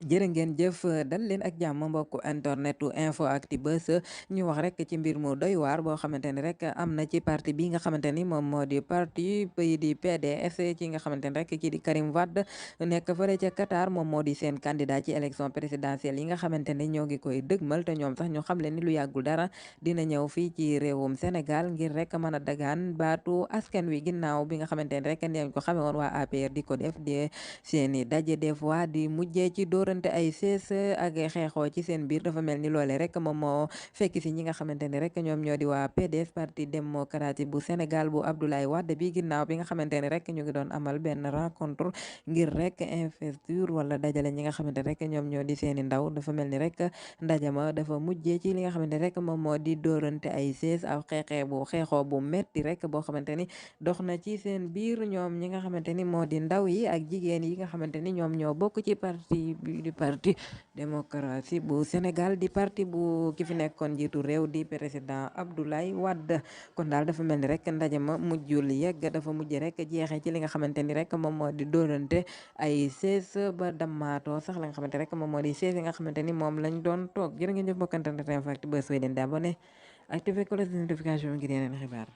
jërë ngeen jëf dal leen ak jàmm mbokku internetu InfoActu Buzz ñu wax rek ci mbir mu doy waar boo xamante ni rek am na ci parti bi nga xamante ni moom moo di parti pays di PDS ci nga xamante ni rek kii di Karim Wade nekk fële ca Qatar moom moo di seen candidat ci élection présidentielle yi nga xamante ni ñoo ngi koy dëgmal te ñoom sax ñu xam leen ni lu yàggul dara dina ñëw fii ci réewum Sénégal ngir rek mën a dagaan baatu askan wi ginnaaw bi nga xamante ni rek neeñ ko xame woon waa APR di ko def di seeni daje des fois di mujjee ci dóorante ay sees ak xeexoo ci seen biir dafa mel ni loole rek moom moo fekk si ñi nga xamante ni rek ñoom ñoo di waa PDS parti démocratique bu Sénégal bu Abdoulaye Wade bi ginnaaw bi nga xamante ni rek ñu ngi doon amal benn rencontre ngir rek investiture wala dajale ñi nga xamante rek ñoom ñoo di seeni ndaw dafa mel ni rek ndajama dafa mujjee ci li nga xamante rek moom moo di dóorante ay sees ak xeexoo bu metti rek boo xamante ni dox na ci seen biir ñoom ñi nga xamante ni moo di ndaw yi ak jigéen yi nga xamante ni ñoom ñoo bokk ci parti bi di parti démocratie bu Sénégal di parti bu ki fi nekkoon njiitu réew di président Abdoulaye Wade kon daal dafa mel ni rek ndaje ma mujjul yegg dafa mujj rek jeexee ci li nga xamante ni rek moom moo di dóorante ay sees ba dammaatoo sax la nga xamante rek moom moo di sees yi nga xamante ni moom lañ doon toog jërë ngeen jëf bokkante InfoActu Buzz leen di abonné activé cloche de notification ngir yeneen xibaar